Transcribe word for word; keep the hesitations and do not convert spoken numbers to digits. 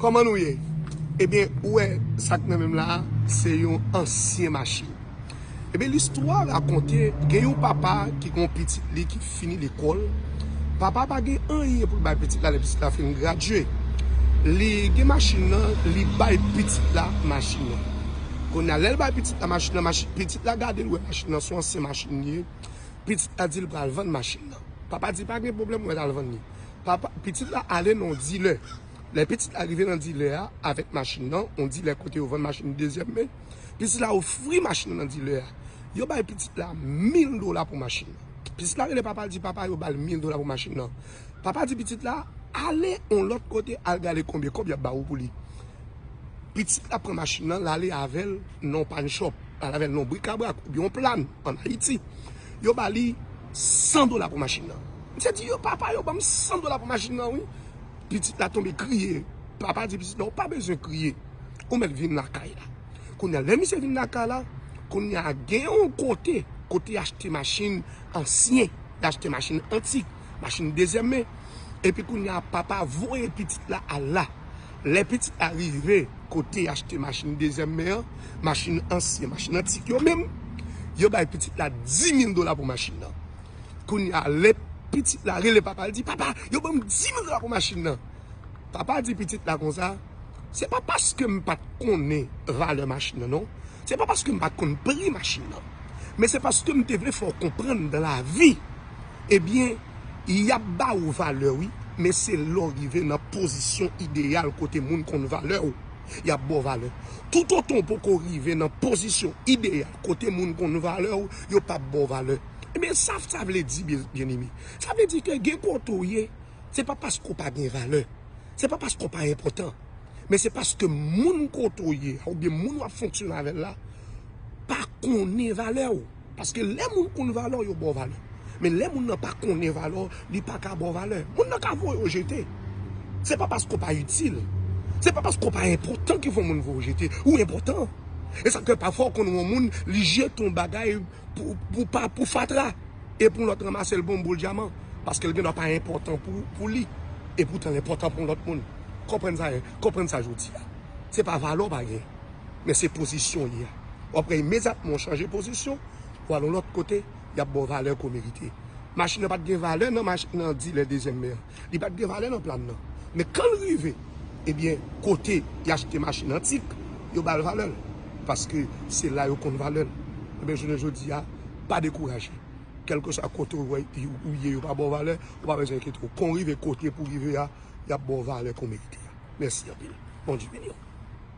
Kòman nou ye? Ebyen, ou wè sa k nan men m la a, se yon ansyen machin. Ebyen, listwa rakonte, gen yon papa ki gen yon pitit li ki fini lekòl. Papa pa gen anyen pou l bay pitit la lè pitit la fin gradye. Li gen machin nan, li bay pitit la machin nan. Kounye a, lè l bay pitit la machin nan, machin, pitit la gade l wè machin nan se yon ansyen machin li ye. Pitit la di l pral vann machin nan. Papa di pa gen pwoblèm, mwen al vann li. Papa, pitit la ale nan yon dilè. Lè pitit la rive nan dilè a avèk machin nan, yon dilè kote yo vann machin dezyèm men, pitit la ofri machin nan nan dilè a. Yo bay pitit la mil dola pou machin nan. Pitit la rele papa l, di papa yo ba l mil dola pou machin nan. Papa di pitit la, ale yon lòt kote, al gade konbyen kòb y ap ba ou pou li. Pitit la pran machin nan, l ale avè l nan yon pawn shop, l ale avè l nan yon brikabrak oubyen yon plàn ann Ayiti. Yo ba li san dola pou machin nan. Misye di yo, papa, yo ban m san dola pou machin nan, wi. Pitit la tonbe kriye. Papa di pitit la, ou pa bezwen kriye. Ou mèt vin lakay la. Kounye a, lè misye vin lakay la, kounye a gen yon kote, kote y achte machin ansyen, y achte machin antik, machin dezyèm men. Epi kounye a, papa voye pitit la al la. Lè pitit la rive kote y achte machin dezyèm men an, machin ansyen, machin antik yo menm, yo bay pitit la dis mil dola pou machin nan. Kounye a, lè pitit la rele papa, l di, papa, yo ban m dis mil dola pou machin nan. Papa di pitit la konsa, se pa paske m pa t konnen valè machin nan, non. Se pa paske m pa t konn pri machin nan. Men se paske m te vle fè w konprann dan lavi, ebyen, y ap ba ou valè, wi, men se lè w rive nan pozisyon ideyal kote moun konn valè w, y ap ba w valè. Toutotan w poko rive nan pozisyon ideyal kote moun konn valè w, yo p ap ba w valè. Ebyen, sa, sa vle di, byen, byeneme, sa vle di ke gen kote w ye, se pa paske w pa gen valè. Se pa paske w pa enpòtan. Men se paske moun kote w ye a, oubyen moun w ap fonksyone avè l la, pa konnen valè w. Paske lè moun konn valè w, yo ba w valè. Men lè moun nan pa konnen valè w, li pa ka ba w valè. Moun nan ka voye w jete. Se pa paske w pa itil. Se pa paske w pa enpòtan ki fè yon moun voye w jete. Ou enpòtan. E sa k fè pafwa w konn wè yon moun, li jete yon bagay pou, pou, pa, pou fatra. E pou lòt ranmase l bon boul dyaman. Paske l gendwa pa enpòtan pou, pou li. E poutan l enpòtan pou yon lòt moun. Konprann sa, konprann sa jodi a. Se pa valè w pa gen, men se pozisyon w ye a. W ap wè imedyatman w chanje pozisyon, w al yon lòt kote, y ap ba w valè ke w merite. Machin nan pa t gen valè nan mach-, nan dilè dezyèm men an. Li pa t gen valè nan plàn nan. Men kan l rive, ebyen, kote y achte machin antik, yo ba l valè l. Paske se la yo konn valè l. Ebyen, jounen jodi a, pa dekouraje. Kèlkeswa kote w wè, ou ye, yo pa ba w valè, ou pa bezwen enkyete w. Kan w rive kote pou w rive a, y ap ba w valè ke w merite a. Mèsi anpil. Bondye beni w.